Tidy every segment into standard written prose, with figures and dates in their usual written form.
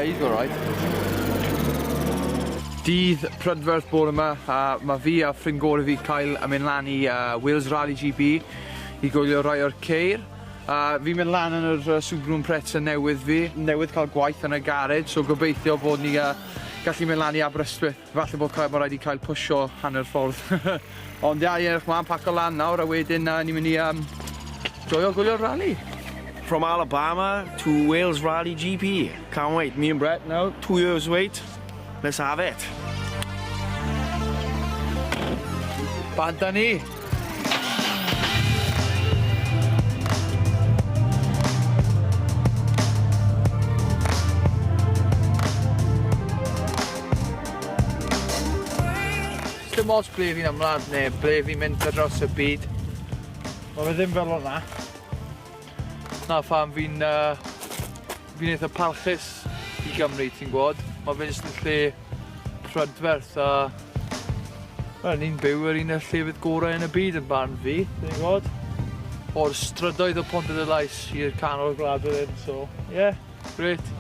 Yeah, he's alright. Dydd prydferth bore yma, a mae fi a ffrind gore fi Kyle yn mynd lan i uh, Wales Rally GB i gwylio rai o'r ceir. A fi'n mynd lan yn yr uh, Subaru Impreza newydd fi, newydd cael gwaith yn y garej, so gobeithio bod ni uh, gallu mynd lan i Aberystwyth. Falle bod cael, mae rhaid i cael pwysio hanner ffordd. Ond ia, ie, edrych mlaen, paco lan nawr, a wedyn uh, ni'n mynd i um, joio gwylio'r rally. From Alabama to Wales Rally GP. Can't wait. Me and Brett now, 2 years wait. Let's have it. Bant â ni! Dim ots ble fi'n ymladd neu ble fi'n mynd ar draws y byd. Ma' fe ddim fel hwnna. 'Na pham fi'n yy fi'n eitha parchus i Gymru ti'n gw'od. Ma' fe jyst yn lle prydferth a wel ni'n byw yr un o'r llefydd gore yn y byd yn barn fi, ti'n gw'od. O'r strydoedd o Pontarddulais i'r canol gwlad fan 'yn so ie. Grêt.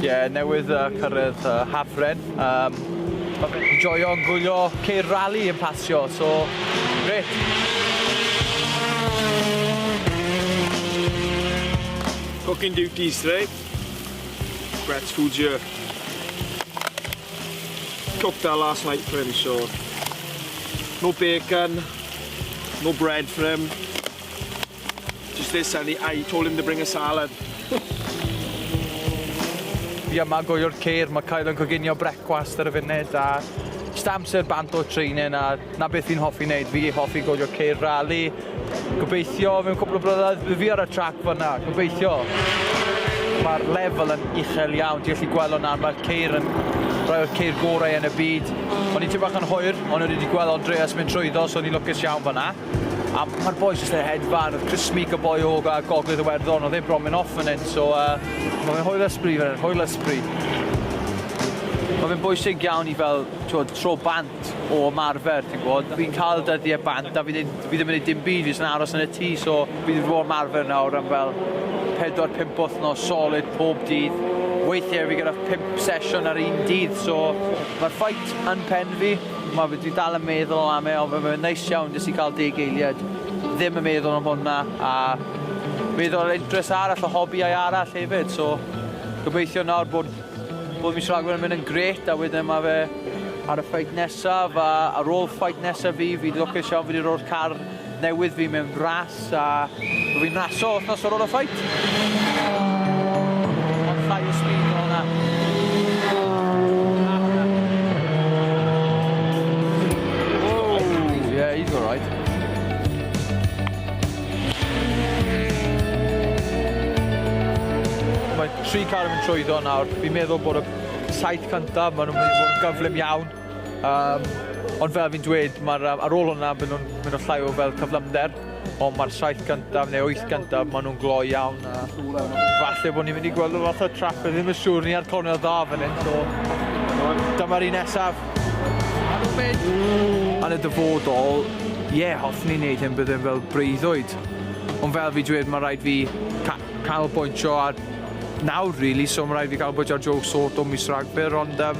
Ie, newydd uh, cyrraedd uh, Hafren. Um, ma' fe'n joio'n gwylio ceir rali yn pasio, so grêt. Cooking duties today. Brett's food's here. Cooked that last night for him, so no bacon, no bread for him. Just this and I told him to bring a salad. Fi yma gwylio'r ceir, mae Kyle yn coginio brecwast ar y funud a jyst amser bant o training a 'na beth fi'n hoffi neud, fi hoffi gwylio ceir rali. Gobeithio mewn cwpl o blynyddoedd bydd fi ar y trac fyna, gobeithio. Mae'r lefel yn uchel iawn, ti'n gallu gweld hwnna, mae'r ceir yn rhai o'r ceir gorau yn y byd. O'n i'n tipyn bach yn hwyr, ond o'n i wedi gweld Andreas mynd trwyddo, so o'n i'n lwcus iawn fyna. A ma'r bois jyst yn hedfan, o'dd Chris Meek y boi o yy Gogledd Iwerddon, o'dd e bron myn' off fan 'yn, so yy ma' fe'n hwyl ysbri fan 'yn, hwyl ysbri. Ma' fe'n bwysig iawn i fel t'wod tro bant o ymarfer ti'n gwbod. Fi'n ca'l dyddie bant a fi ddim fi ddim yn neud dim byd, fi jyst yn aros yn y tŷ so fi 'di bod yn ymarfer nawr am fel pedwar pump wthnos solid pob dydd. Weithie fi gyda pump sesiwn ar un dydd so ma'r fight yn pen fi. Ma' fe dwi dal yn meddwl am e ond ma' fe'n neis iawn jyst i ca'l deg eiliad ddim yn meddwl am hwnna a meddwl ar interest arall a hobïau arall hefyd so gobeithio nawr bod bod mis Rhagfyr yn mynd yn grêt a wedyn ma' fe ar y fight nesaf a ar ôl fight nesaf fi fi lwcus iawn fi 'di ro'r car newydd fi mewn ras a bo' fi'n raso wthnos ar ôl y fight. Ond llai o speed na hwnna. Oh, yeah, he's alright. Mae tri car yn mynd trwyddo nawr. Fi'n meddwl bod y saith cyntaf, maen nhw'n mynd i fod yn gyflym iawn. Um, ond fel fi'n dweud, mae'r, um, ar ôl hwnna, byd nhw'n mynd o llai o fel cyflymder, ond mae'r saith gyntaf neu wyth gyntaf, maen nhw'n gloi iawn. A falle bod ni'n mynd i gweld o fath o trap, ddim yn siŵr, ni ar cornel dda fan hyn, so dyma'r un nesaf. Yn y dyfodol, ie, yeah, hoffwn i wneud hyn bydd e'n fel breuddwyd. Ond fel fi dweud, mae rhaid fi ca canolbwyntio ar nawr really, so mae rhaid fi canolbwyntio ar Joe Soto mis Rhagfyr, ond um,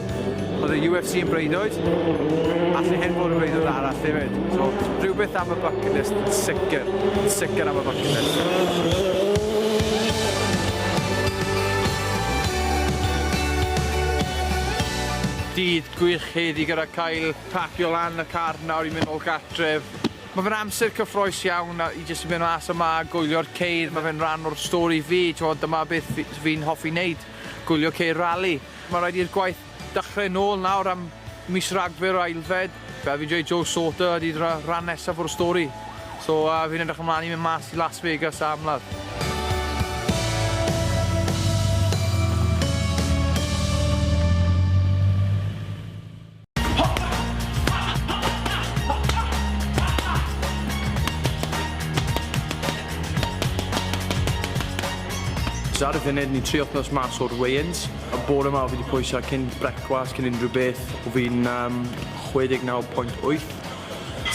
oedd y UFC yn breuddwyd, alle hyn fod yn breuddwyd arall hefyd. So, rhywbeth am y bucket list, yn sicr, yn sicr am y bucket list. Dydd gwych heddi gyda Kyle, pacio lan y car nawr i mynd nôl gartref. Ma' fe'n amser cyffrous iawn a i jyst i mynd mas yma a gwylio'r ceir, ma' fe'n rhan o'r stori fi, t'mod dyma beth fi fi'n hoffi neud, gwylio ceir rali. Ma' raid i'r gwaith dechre nôl nawr am mis Rhagfyr o ailfed. Fel fi'n dweud Joe Sauter ydi rhan nesaf o'r stori. So yy fi'n edrych ymlaen i mynd mas i Las Vegas a ymladd. So ar y funud, ni tri wythnos mas o'r weigh-ins. Y bore yma, fi wedi pwyso cyn brecwast, cyn unrhyw beth, o fi'n um, 69.8,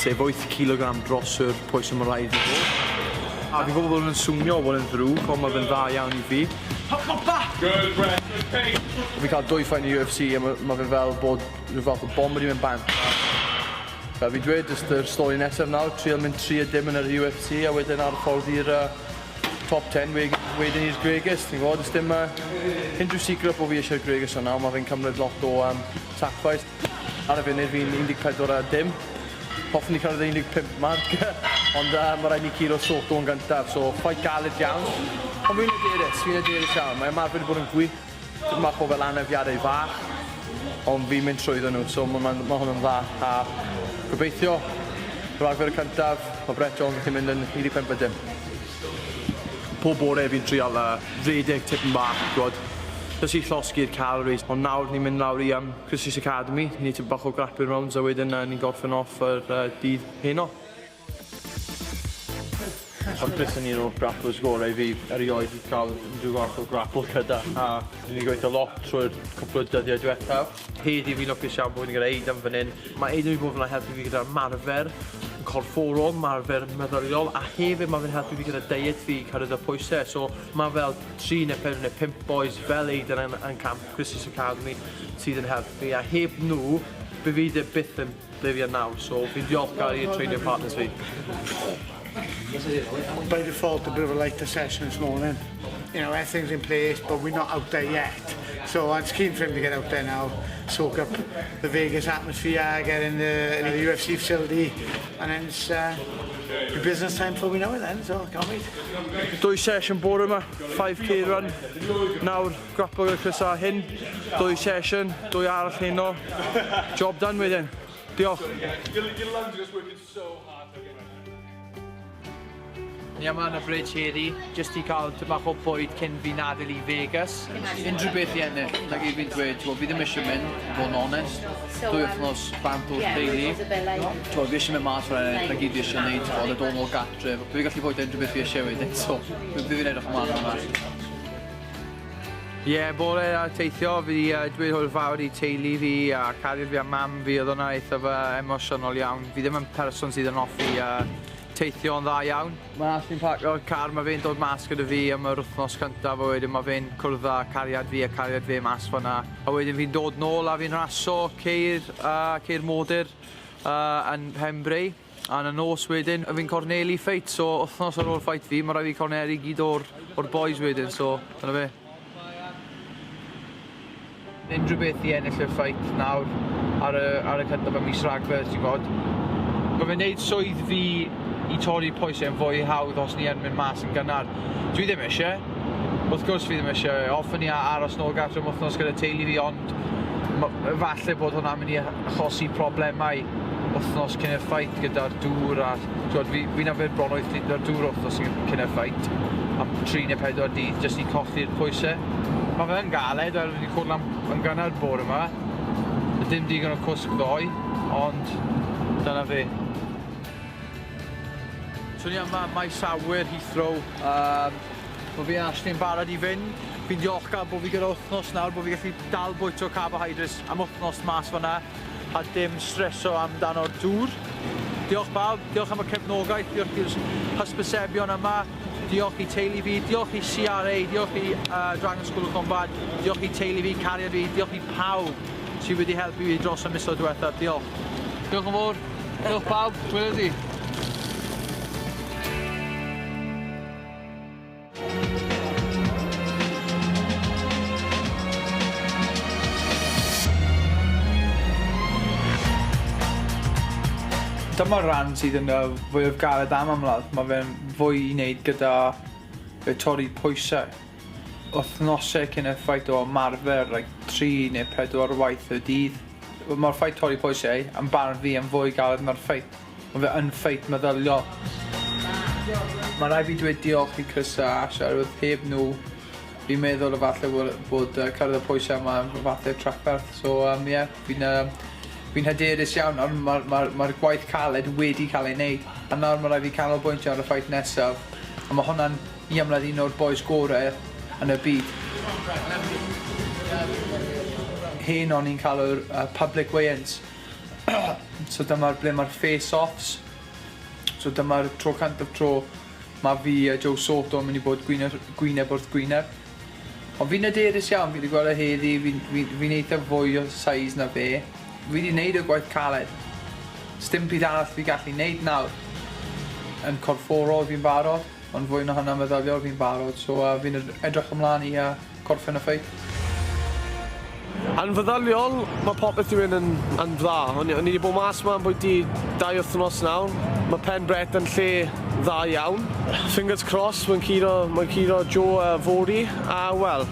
sef 8 kilogram dros yr pwys y mae rhaid i fod. A fi'n gwybod bod nhw'n swnio bod yn ddrwg, ond mae fe'n dda iawn i fi. Fi'n cael dwy fight yn y UFC a ma' fe fel bod rhyw fath o bom wedi mynd bant. Fel fi'n dweud, jyst yr stori nesaf nawr, trial mynd 3-0 yn yr UFC a wedyn ar y ffordd i'r top 10 wedyn i'r gwregys, ti'n gwybod, does dim unrhyw secret bod fi eisiau'r gwregys o nawr, mae fe'n cymryd lot o sacrifice. Ar y funud fi'n 14 a dim. Hoffwn i cyrraedd 15 mark, ond mae rhaid ni curo Soto yn gyntaf, so fight galed iawn. Ond fi'n hyderus, fi'n hyderus iawn. Mae ymarfer wedi bod yn gwych, tipyn bach o fel anafiadau fach, ond fi'n mynd trwyddo nhw, so mae ma, ma hwn yn dda. A gobeithio, Rhagfyr y cyntaf, mae Brett Johns yn gallu mynd yn 15 a dim. Pob bore fi'n trial redeg tipyn bach, gwbod, jyst i llosgi'r calories, ond nawr ni'n mynd lawr i Christie's Academy, ni tipyn bach o grappling rounds a wedyn ni'n gorffen off yr dydd heno. Mae Chris yn un o'r grapplers gorau fi erioed wedi cael unrhyw fath o grapple gyda a ni wedi gweithio lot trwy'r cwpl o dyddiau diwethaf. Heddi fi'n lwcus iawn bod fi'n gyda Aidan fan hyn. Mae Aidan wedi bod fyna helpu fi gyda'r marfer corfforol, marfer meddyliol a hefyd mae fe'n helpu fi gyda diet fi i cyrraedd y pwysau. So mae fel 3 neu 4 neu 5 boys fel Aidan yn camp Christie's Academy sydd yn helpu a heb nhw, by fi ddim byth yn ble fi yn nawr. So fi'n diolchgar i'r training partners fi. By default, a bit of a lighter session this morning. Everything's in place, but we're not out there yet. So I'm keen for him to get out there now, soak up the Vegas atmosphere, get in the UFC facility, and then it's be business time before we know it then, so can't wait. Dwy session bore yma, 5K run. Nawr, graplo gyda Chris a hyn. Dwy session, dwy arall heno. Job done wedyn. Diolch. Your lungs are just working so hard. Ni yma yn y Bridge heddi, jyst i cael tipyn bach o bwyd cyn fi adael i Vegas. Unrhyw beth i ennill, like i fi'n dweud, ti'n gwbod, fi ddim eisiau mynd, i fod yn onest. 2 wythnos bant o'r teulu. Ti'n gwbod, fi eisiau mynd mas o'r ennill, like i fi eisiau gwneud, ti'n gwbod, a dod nôl gatre. Fi gallu bwyta unrhyw beth fi eisiau wedyn, so fi fi'n edrych ymlaen hwnna. Ie, yeah, bore a teithio, fi wedi dweud hwyl fawr i teulu fi a cariad fi a mam fi, oedd hwnna eithaf emosiynol iawn. Fi ddim yn person sydd yn hoffi teithio yn dda iawn. Mae Ashley'n parcio'r car, mae fe'n dod mas gyda fi am yr wythnos cyntaf, a wedyn mae fe'n cwrdd â cariad fi a cariad fe mas fyna. A wedyn fi'n dod nôl a fi'n raso ceir modur yn Pembrey. A yn y nos wedyn, fi'n corneli ffeit, so wythnos ar ôl ffeit fi, mae rhaid fi corneli gyd o'r boys wedyn, so dyna fe. Unrhyw beth i ennill y ffeit nawr ar y cyntaf ym mis Rhagfyr, ti'n gwybod. Mae fe'n neud swydd fi i torri pwysau yn fwy hawdd os ni yn mynd mas yn gynnar. Dwi ddim eisiau. Wrth gwrs fi ddim eisiau. Hoffwn i aros nôl gartre am wythnos gyda teulu fi, ond falle bod hwnna'n mynd i achosi problemau wythnos cyn y ffeit gyda'r dŵr a t'wod, fi'n yfed bron 8 litr dŵr wythnos cyn y ffeit am 3 neu 4 dydd jyst i colli'r pwysau. Mae fe yn galed, fel fi wedi cwrdd lan yn gynnar bore yma. Dim digon o cwsg ddoe, ond dyna fe. So ni yma maes awyr Heathrow. Mae fi a Ashley'n barod i fynd. Fi'n diolchgar bod fi gyda wythnos nawr, bod fi gallu dal bwyto carbohydrates am wythnos mas fyna a dim streso amdano'r dŵr. Diolch bawb, diolch am y cefnogaeth, diolch i'r hysbysebion yma, diolch i teulu fi, diolch i CRA, diolch i Dragon School of Combat, diolch i teulu fi, cariad fi, diolch i pawb sydd wedi helpu fi dros y misoedd diwethaf. Diolch. Diolch yn fawr. Diolch pawb. Welwn di. Dyma'r rhan sydd yn y fwyaf galed am ymladd. Mae fe'n fwy i wneud gyda y torri pwysau. Wythnosau cyn y ffeit o ymarfer, like, 3 neu 4 waith y dydd. Mae'r ffeit torri pwysau yn barn fi yn fwy galed na'r ffeit. Mae fe yn ffeit meddyliol. Mae rhaid fi dweud diolch i Chris a Ash, oherwydd heb nhw, fi'n meddwl efallai bod cyrraedd y pwysau yma yn fath o trafferth. So, yeah, fi'n hyderus iawn, ond mae'r ma gwaith caled wedi cael ei wneud. A nawr mae rhaid fi canolbwyntio ar y ffeit nesaf. A mae hwnna'n i ymladd un o'r boys gorau yn y byd. Heno ni'n cael yr public weigh-ins. So dyma'r ble mae'r face-offs. So dyma'r tro cyntaf tro Mae fi a Joe Soto yn mynd i bod gwyneb, gwyneb wrth gwyneb. Ond fi'n hyderus iawn, fi wedi gweld e heddi, fi'n fi, fi eitha fwy o size na fe. Fi wedi neud y gwaith caled. Sdim byd arall fi gallu neud nawr. Yn corfforol fi'n barod, ond fwy na hynna meddyliol fi'n barod. So fi'n edrych ymlaen i gorffen y ffeit. Yn feddyliol, mae popeth wedi mynd yn dda. O'n i wedi bod mas yma am bwyty 2 wythnos nawr. Mae pen Brett yn lle dda iawn. Fingers crossed, mae'n curo Joe fory. A wel,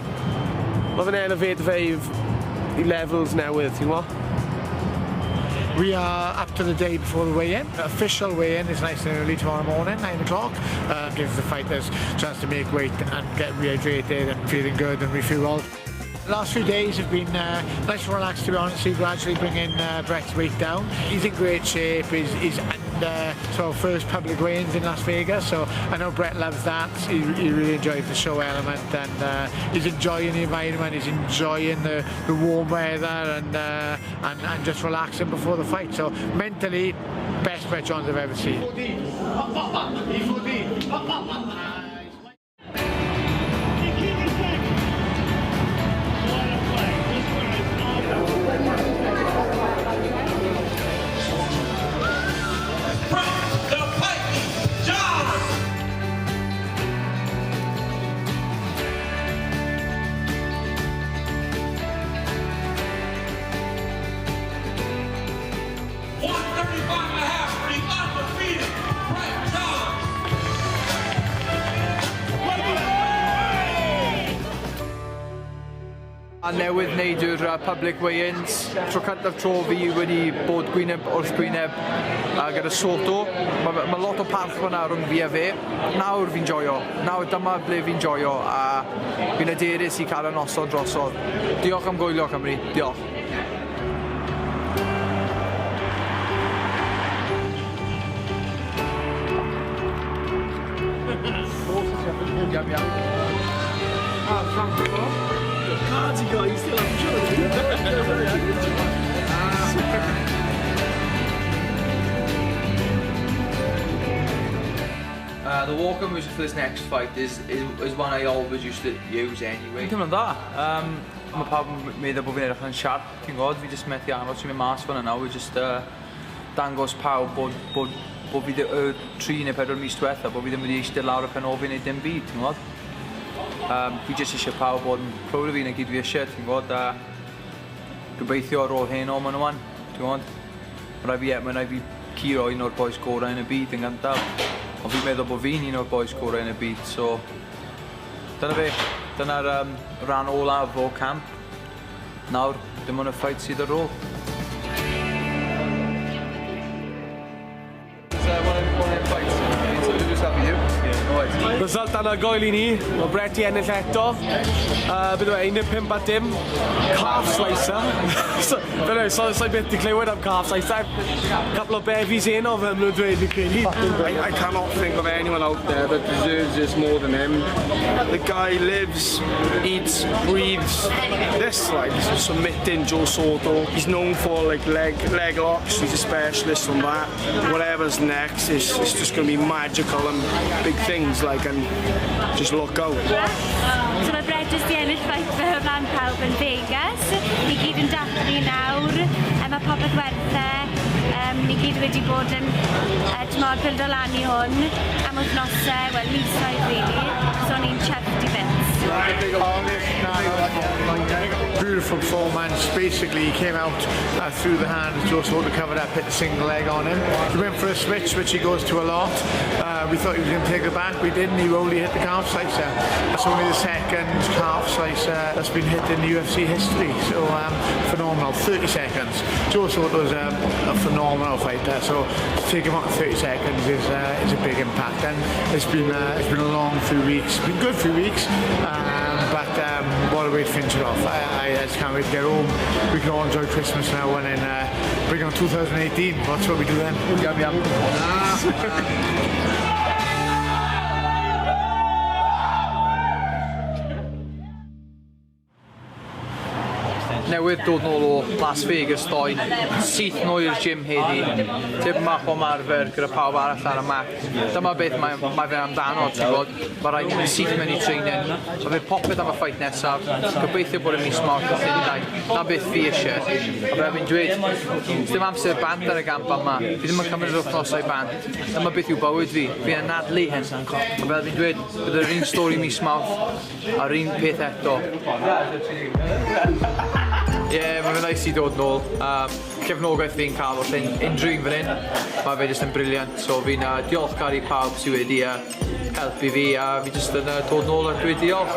mae fe'n elevate fe i levels newydd, ti'n gwybod? We are up to the day before the weigh-in. Official weigh-in is nice and early tomorrow morning, 9 o'clock. Gives the fighters a chance to make weight and get rehydrated and feeling good and refueled. Last few days have been nice and relaxed, to be honest. He gradually bringing Brett's weight down. He's in great shape. He's under sort of first public weigh-ins in Las Vegas, so I know Brett loves that. He really enjoys the show element and he's enjoying the environment. He's enjoying the warm weather and just relaxing before the fight. So mentally, best Brett Johns I've ever seen. E4D. Brett the Python Johns. 135.5 for the undefeated Brett Johns. A newydd wneud yw'r public weigh-ins. Tro cyntaf tro fi wedi bod gwyneb wrth gwyneb gyda Soto. Mae lot o parch fyna rhwng fi a fe. Nawr fi'n joio. Nawr dyma ble fi'n joio a fi'n hyderus i cael y noson drosodd. Diolch am gwylio, Cymru. Diolch. Iawn, iawn. Cards he got, he's still up. The walk-on music for this next fight is one I always used to use anyway. Fi'n teimlo'n dda. Mae pawb yn meddwl bod fi'n edrych yn siarp, ti'n gwybod? Fi jyst methu aros i mynd mas fan yna. Fi jyst dangos pawb bod fi 3 neu 4 mis diwetha, bod fi ddim wedi eistedd lawr y pen ôl fi neu dim byd, ti'n gwybod? Fi jyst eisiau pawb bod yn proud o fi na gyd fi eisiau, ti'n gwybod? A gobeithio ar ôl heno maen nhw, ti'n gwybod? Mae'n rhaid fi curo un o'r boys gorau yn y byd yn gyntaf. Ond fi'n meddwl bod fi'n un o'r boys gorau yn y byd, so dyna fe. Dyna'r rhan olaf o camp. Nawr, dim ond y fight sydd ar ôl. It's one of them fights. So just happy you. Yeah. Alright. Result anhygoel i ni. Mae Brett i ennill eto. Beth yw e, 15-0. Calf slicer. So, fel yw, so byth di clywed am calf slicer. Couple of bevies heno fel nhw'n dweud, fi'n credu. I cannot think of anyone out there that deserves this more than him. The guy lives, eats, breathes this, like submitting Joe Soto. He's known for like leg locks. He's a specialist on that. Whatever's next is just going to be magical and big things, like, and just look out. So mae Brett jyst di ennill fight fe o flaen pawb yn Vegas. Ni gyd yn dathlu nawr. Mae popeth werth e. Ni gyd wedi bod yn t'mod, bildo lan i hwn am wythnosau, wel misoedd really. So ni'n chuffed i bits. Beautiful performance. Basically, he came out through the hand. Joe Soto covered up, hit the single leg on him. He went for a switch, which he goes to a lot. We thought he was going to take the back. We didn't. He rolled, he hit the calf slicer. That's only the second calf slicer that's been hit in UFC history. So phenomenal. 30 seconds. Joe Soto's a phenomenal fighter. So to take him out in 30 seconds is a big impact. And it's been a long few weeks. It's been good few weeks. But what a way to finish it off. I just can't wait to get home. We can all enjoy Christmas now and then bring on 2018. That's what we do then. Iawn, iawn. Newydd dod nôl o Las Vegas ddoe, syth nôl i'r gym heddi. Tipyn bach o ymarfer gyda pawb arall ar y mat. Dyma beth mae, mae fe amdano, ti'n gwybod. Mae rhaid i ni syth mewn i training. Mae fe popeth am y fight nesaf. Gobeithio bod y mis Mawrth yn Llundain. Na beth fi eisiau. A fel fi'n dweud, dim amser bant ar y gamp yma. Fi ddim yn cymryd yr wythnosau bant. Dyma beth yw bywyd fi. Fi'n anadlu hyn. A fel fi'n dweud, bydd yr un stori mis Mawrth a'r un peth eto. Ie, yeah, mae'n nice i dod nôl. Cefnogaeth fi'n cael wrth unrhyw un fan hyn. Mae fe jyst yn brilliant. So fi'n diolchgar i pawb sydd wedi helpu fi a fi jyst yn dod nôl a dweud diolch.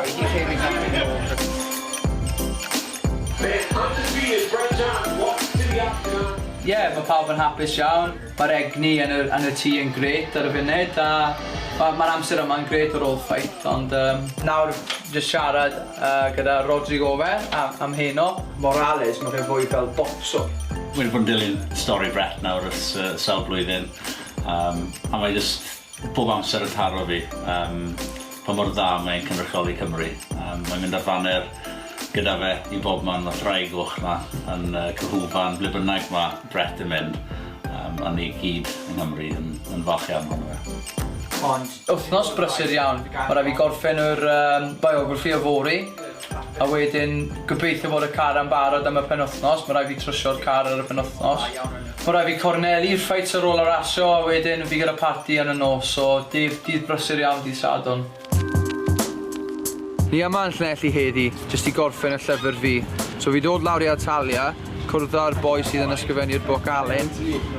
Ie, yeah, mae pawb yn hapus iawn. Mae'r egni yn y tŷ yn grêt ar y funud a mae'r ma amser yma'n grêt ar ôl fight, ond nawr jyst siarad gyda Rhodri Gover am heno. Morales, mae fe fwy fel boxer. Wedi bod yn dilyn stori Brett nawr ers sawl blwyddyn, a mae jyst bob amser yn taro fi pa mor dda mae'n cynrychioli Cymru. Mae'n mynd ar faner gyda fe i bob man, mae'r ddraig goch 'na yn cyhwfan ble bynnag mae Brett yn mynd, a ni gyd yng Nghymru yn falch iawn ohono fe. Ond wythnos brysur iawn. Mae rhaid fi gorffen yr biography yfory, a wedyn gobeithio bod y car yn barod am y penwythnos. Mae rhaid fi trwsio'r car ar y penwythnos. Mae rhaid fi corneli'r fights ar ôl y rasio, a wedyn fi gyda party yn y nos, so dydd brysur iawn dydd Sadwrn. Ni yma yn Llanelli heddi, jyst i gorffen y llyfr fi. So fi dod lawr i Atalia, cwrdd â'r boi sydd yn ysgrifennu'r book Alun,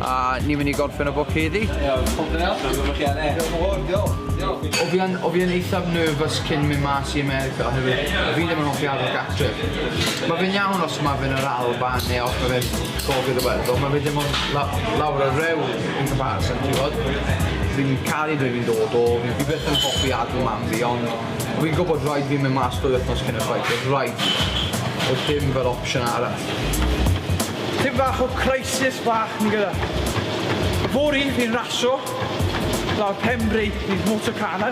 a ni'n mynd i gorffen y book heddi. O fi yn eithaf nervous cyn mynd mas i America, oherwydd fi ddim yn hoffi aros gartref. Mae fe'n iawn os mae fe'n yr Alban neu os mae fe'n Gogledd Iwerddon, mae fe ddim ond lawr y rew in comparison, ti'n gwybod? Fi'n caru dwi fi'n dod o, fi byth yn hoffi adl mam fi, ond fi'n gwybod rhaid fi mynd mas 2 wythnos cyn y fight, oedd rhaid fi. Oedd dim fel opsiwn arall. Dim bach o crisis bach ni gyda. Fory fi'n rasio lawr Pembrey i Motorkhana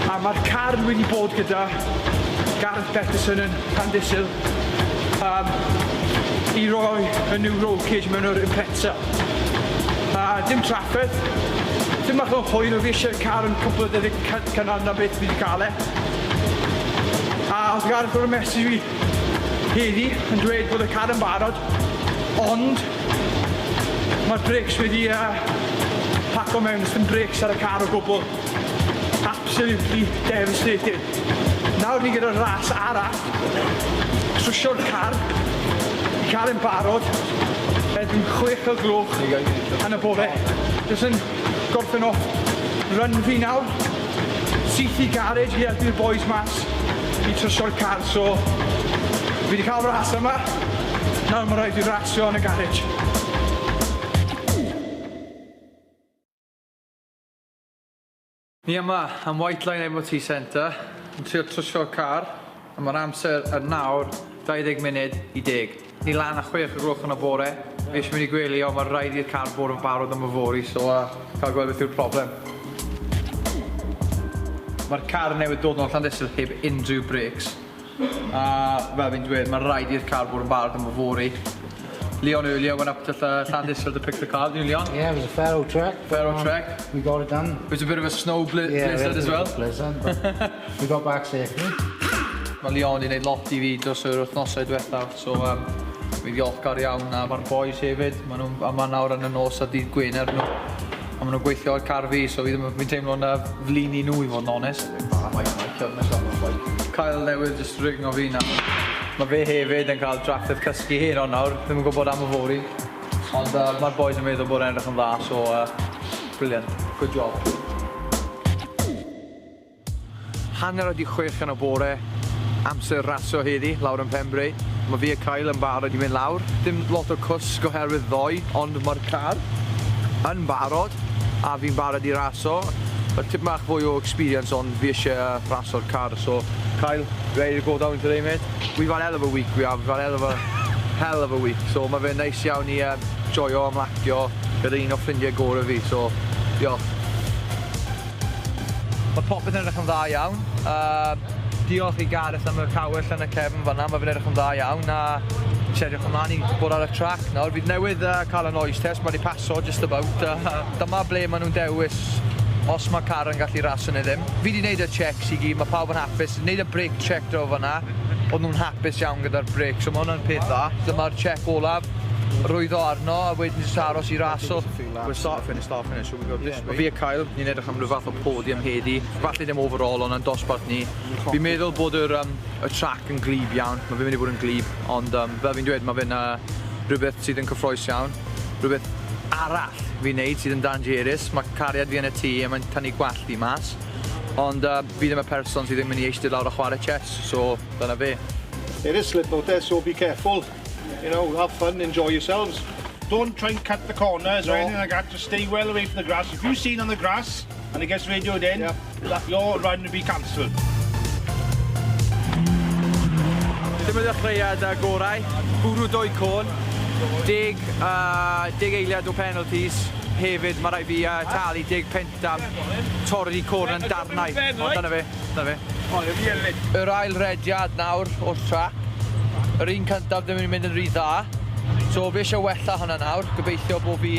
a mae'r car wedi bod gyda Gareth Bettison yn Llandysul i roi y new roll cage mewn o'r Impreza. A dim trafferth, dim bach o hwyl, o fi eisiau'r car yn cwpl o dyddiau cynnar na beth fi wedi cael e. A oedd Gareth o'r message fi heddi yn dweud bod y car yn barod, ond mae'r brakes wedi paco mewn, does dim brakes ar y car o gwbl. Absolutely devastated. Nawr ni gyda'r ras arall, trwsio'r car, i cael yn barod, erbyn 6 o gloch yn y bore. Jyst yn gorffen off run fi nawr, syth i garage i helpu'r boys mas i trwsio'r car, so fi wedi cael ras yma, nawr mae rhaid i rasio yn y garage. Ni yma am White Line MOT Centre, yn trio trwsio'r car, a mae'r amser yn nawr 20 munud i 10. Ni lan a 6 o gloch yn y bore, fi eisiau mynd i gwely, ond mae rhaid i'r car bod yn barod am yfory, so cael gweld beth yw'r problem. Mae'r car newydd dod nôl Llandysul heb unrhyw brakes. A fel fi'n dweud, mae rhaid i'r car bod yn barod am yfory. Leon earlier went up to Llandysul to pick the car, didn't you, Leon? Yeah, it was a fair old trek. Fair old trek. We got it done. It was a bit of a snow Yeah, blizzard as well. Blizzard, but we got back safely. Mae Leon wedi gwneud lot i fi dros yr wythnosau diwethaf, so fi ddiolchgar iawn a mae'r boys hefyd, maen nhw'n yma nawr yn y nos a dydd Gwener nhw. A maen nhw'n gweithio ar car fi, so fi ddim fi'n teimlo'n flin i nhw i fod yn onest. Kyle newydd just ringo fi nawr. Mae fe hefyd yn cael drafferth cysgu heno nawr, ddim yn gwybod am yfory. Ond mae'r boys yn meddwl bod e'n edrych yn dda, so brilliant. Good job. 6:30 yn y bore, amser rasio heddi, lawr yn Pembrey. Mae fi a Kyle yn barod i mynd lawr. Dim lot o cwsg oherwydd ddoe, ond mae'r car yn barod, a fi'n barod i raso. Mae tipyn bach fwy o experience, ond fi eisiau raso'r car, so Kyle, ready to go down today, mate? We've had hell of a week, we have. We've had hell of a week, so mae fe'n neis iawn i joio ymlacio gyda un o ffrindiau gorau fi, so diolch. Mae popeth yn edrych yn dda iawn. Diolch i Gareth am y cawell yn y cefn fan'na, ma' fe'n edrych yn dda iawn a jyst edrych ymlaen i bod ar y trac nawr. Fi newydd cael y noise test, mae 'di paso just about. Dyma ble maen nhw'n dewis os mae car yn gallu rasio neu ddim. Fi 'di neud y checks i gyd, mae pawb yn hapus. Neud y brake check draw fan'na, o'n nhw'n hapus iawn gyda'r brake, so ma' hwnna'n peth dda. Dyma'r check olaf, rwyddo arno a wedyn jyst aros i raso. We'll start finish, start finish, so we go this way. Fi a Kyle, ni'n edrych am rhyw fath o podium heddi. Falle dim overall, ond yn dosbarth ni. Fi'n meddwl bod yr, y track yn glyb iawn. Mae fe'n mynd i fod yn glyb, ond fel fi'n dweud, mae fe'n rhywbeth sydd yn cyffrous iawn. Rhywbeth arall fi'n neud sydd yn dangerous. Mae cariad fi yn y tŷ a mae'n tynnu gwallt fi mas. Ond fi ddim y person sydd ddim mynd i eistedd lawr a chwarae chess, so dyna fe. It is slip out there, so be careful. Have fun, enjoy yourselves. Don't try and cut the corners No. or anything like that. Just stay well away from the grass. If you're seen on the grass and it gets radioed in, that your run will be cancelled. Dim y ddechreuad gorau. Bwrw dwy côn. 10 eiliad o penalties. Hefyd, mae rhaid fi talu 10 punt am torri côn yn darnau. Ond dyna fe, dyna fe. Yr ail rediad nawr o'r trac. Yr un cyntaf ddim yn mynd yn rhy dda. So fi eisiau wella hwnna nawr. Gobeithio bod fi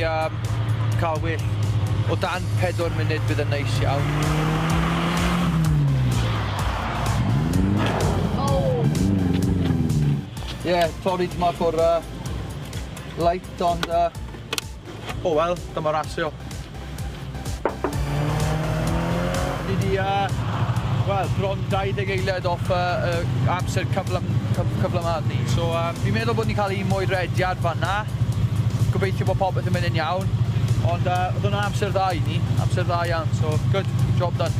cael well. O dan 4 munud bydd yn neis iawn. Ie, yeah, torri tyma o'r light, ond oh well, dyma rasio. Ni di, wel, bron 20 eiliad off amser cyflym, cyflymad ni. So, fi'n meddwl bod ni'n cael un mwy rediad fanna. Gobeithio bod popeth yn mynd yn iawn. Ond oedd hwnna'n amser dda i ni, amser dda iawn. So, good, job done.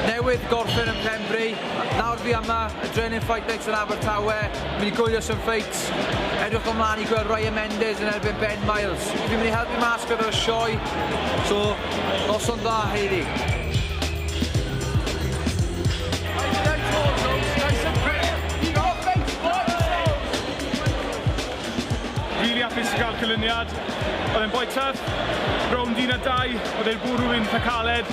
Newydd gorffen yn Pembrey. Nawr fi yma, Adrenaline Fight Nights yn Abertawe. Mynd i gwylio some fights. Edrych ymlaen i gweld Ryan Mendes yn erbyn Ben Miles. Fi'n mynd i helpu mas gyda'r sioe. So, noson dda heddi. Nice and tall, nice and quick. You got face, boys! Really hapus i gael canlyniad. Oedd e'n boi tough, rownd 1 a 2, oedd e'n bwrw fi'n eitha caled,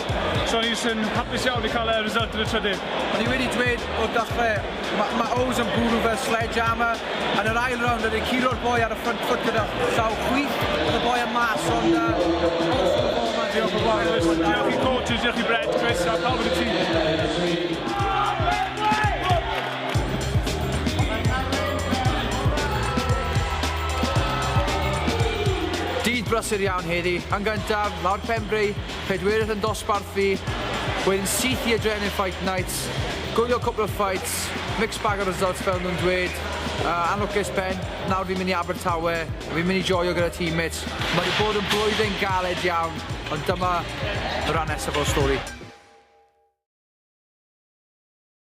so o'n i jyst yn hapus iawn i cael y result yn y trydydd. O'n i wedi dweud o'r dechrau, mae ma Ows yn bwrw fel sledgehammer. Yn yr ail round, oedd e'n curo'r boi ar y front foot gyda llaw chwith. Oedd y boi yn mas, ond awesome performance. Diolch yn fawr, Chris. Diolch i coaches, diolch i Brett, Chris, a pawb yn y tîm. Dydd brysur iawn heddi. Yn gyntaf, lawr Pembrey, pedwerydd yn dosbarth fi, wedyn syth i Adrenaline Fight Nights, gwylio cwpl o fights, mixed bag o results fel nhw'n dweud. Anlwcus Ben, nawr fi'n mynd i Abertawe, fi'n mynd i joio gyda teammates. Mae wedi bod yn blwyddyn galed iawn, ond dyma y rhan nesaf o'r stori.